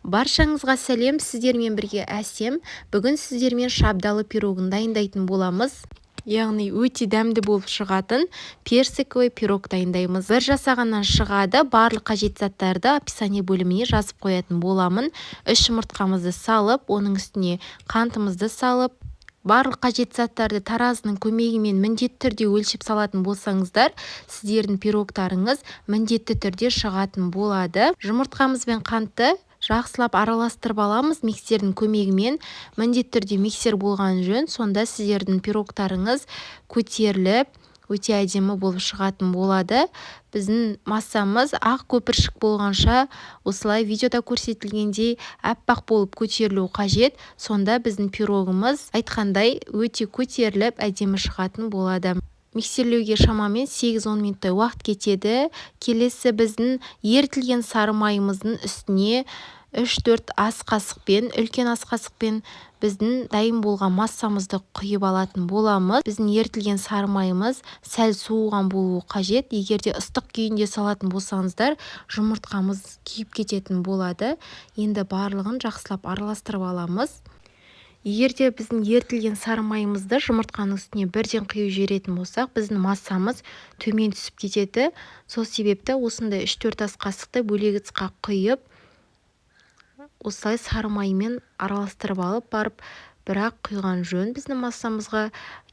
Баршаңызға сәлем! Сіздермен бірге Әсем. Бүгін сіздермен шабдалы пирогын дайындайтын боламыз, яғни өте дәмді болып шығатын персиковый пирог дайындаймыз. Бір жасағаннан шығады. Барлық қажетті заттарды описание бөліміне жазып қоятын боламын. Үш жұмыртқамызды салып, оның үстіне қантымызды салып, барлық қажетті заттарды таразының көмегімен міндетті түрде өлшеп салатын болсаңыздар, сіздердің пирогтарыңыз міндетті түрде шығатын болады. Жұмыртқамыз бен қантты жақсылап араластырып аламыз миксердің көмегімен. Міндетті түрде миксер болған жөн, сонда сіздердің пирогтарыңыз көтеріліп, өте әдемі болып шығатын болады. Біздің массамыз ақ көпіршік болғанша, осылай видеода көрсетілгендей аппақ болып көтерілу қажет. Сонда біздің пирогымыз айтқандай өте көтеріліп, әдемі шығатын болады. Миксерлеуге шамамен 8-10 минуттай уақыт кетеді. Келесі біздің ерітілген сары майымыздың үстіне 3-4 ас қасықпен, үлкен ас қасықпен біздің дайын болған массамызды құйып алатын боламыз. Біздің ерітілген сары майымыз сәл суыған болуы қажет. Егер де ыстық күйінде салатын болсаңыздар, жұмыртқамыз күйіп кететін болады. Енді барлығын жақсылап араластырып аламыз. Егер де біздің ерітілген сары майымызды жұмыртқаның үстіне бірден құйып жіберетін болсақ, біздің массамыз төмен түсіп кетеді. Сол себепті осындай 3-4 ас қасықты бөлек ыдысқа құйып, осылай сары маймен араластырып алып барып, бірақ құйған жөн біздің массамызға.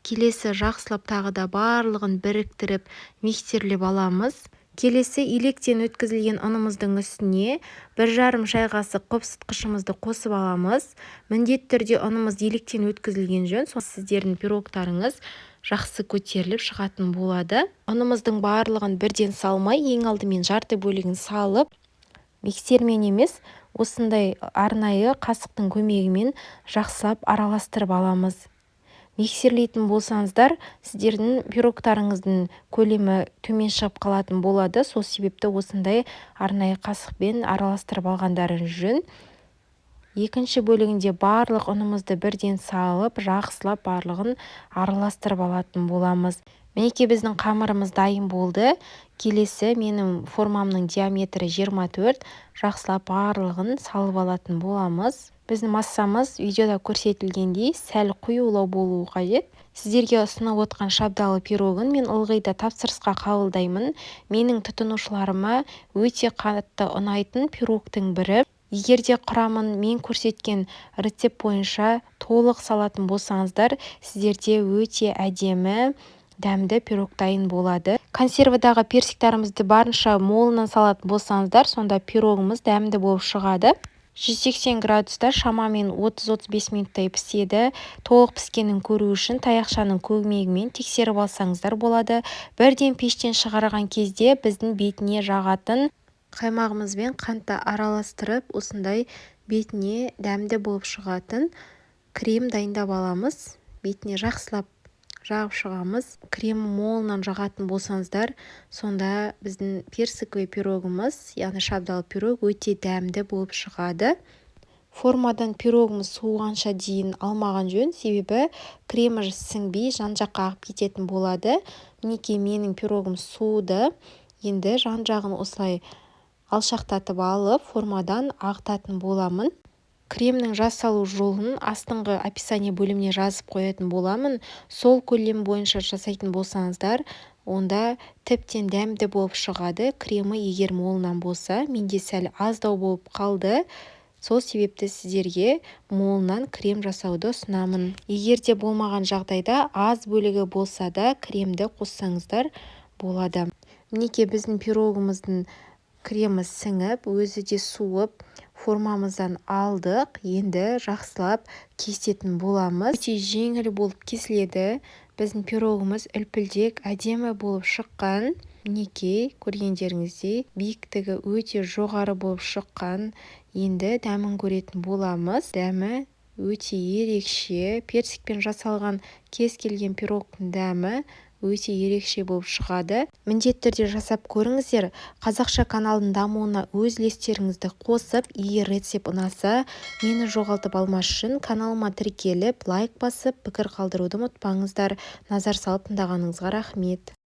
Келесі жақсылап тағы да барлығын біріктіріп, миксерлеп аламыз. Келесі електен өткізілген ұнымыздың үстіне 1,5 шай қасық қопсытқышымызды қосып аламыз. Міндетті түрде ұнымыз електен өткізілген жөн, сіздердің пирогтарыңыз жақсы көтеріліп шығатын болады. Ұнымыздың барлығын бірден салмай, ең алдымен жарты бөлігін салып, миксермен емес, осындай арнайы қасықтың көмегімен жақсылап араластырып аламыз. Миксерлейтін болсаңыздар, сіздердің пирогтарыңыздың көлемі төмен шығып қалатын болады. Сол себепті осындай арнайы қасықпен араластырып алғандарыңыз жөн. Екінші бөлігінде барлық ұнымызды бірден салып, жақсылап барлығын араластырып алатын боламыз. Мінекей, біздің қамырымыз дайын болды. Келесі менің формамның диаметрі 24. Жақсылап барлығын салып алатын боламыз. Біздің массамыз видеода көрсетілгендей сәл қоюлау болуы қажет. Сіздерге ұсынып отқан шабдалы пирогын мен ылғи да тапсырысқа қабылдаймын. Менің тұтынушыларыма өте қатты ұнайтын пирогтың бірі. Егер де құрамын мен көрсеткен рецепт бойынша толық салатын болсаңыздар, сіздерде өте әдемі, дәмді пирог дайын болады. Консервідағы персиктарымызды барынша молынан салатын болсаңыздар, сонда пирогымыз дәмді болып шығады. 180 градуста шамамен 30-35 минуттай піседі. Толық піскенін көру үшін таяқшаның көмегімен тексеріп алсаңыздар болады. Бірден пештен шығарған кезде біздің бетіне жағатын қаймағымыз бен қантты араластырып, осындай бетіне дәмді болып шығатын крем дайындап аламыз. Бетіне жақсылап жағып шығамыз. Кремі молынан жағатын болсаңыздар, сонда біздің персиковый пирогымыз, яғни шабдалы пирог, өте дәмді болып шығады. Формадан пирогымыз суығанша дейін алмаған жөн, себебі кремі сіңбей, жан-жаққа ағып кететін болады. Мінекей, менің пирогым суыды. Енді жан-жағын осылай алшақтатып алып, формадан ағытатын боламын. Кремнің жасалу жолын астыңғы описание бөліміне жазып қоятын боламын. Сол көлем бойынша жасайтын болсаңыздар, онда тіптен дәмді болып шығады. Кремі егер молынан болса, менде сәл аздау болып қалды, сол себепті сіздерге молынан крем жасауды ұсынамын. Егер де болмаған жағдайда, аз бөлігі болса да, кремді қоссаңыздар болады. Мінекей, біздің пирогымыздың кремі сіңіп, өзі де суып, формамыздан алдық. Енді жақсылап кесетін боламыз. Өте жеңіл болып кесіледі. Біздің пирогымыз үлпілдек, әдемі болып шыққан. Мінекей, көргендеріңіздей, биіктігі өте жоғары болып шыққан. Енді дәмін көретін боламыз. Дәмі өте ерекше. Персикпен жасалған кез келген пирогтың дәмі өте ерекше болып шығады. Міндетті түрде жасап көріңіздер. Қазақша каналдың дамуына өз үлестеріңізді қосып, егер рецепт ұнаса, мені жоғалтып алмас үшін каналыма тіркеліп, лайк басып, пікір қалдыруды ұмытпаңыздар. Назар салып тыңдағаныңызға рахмет.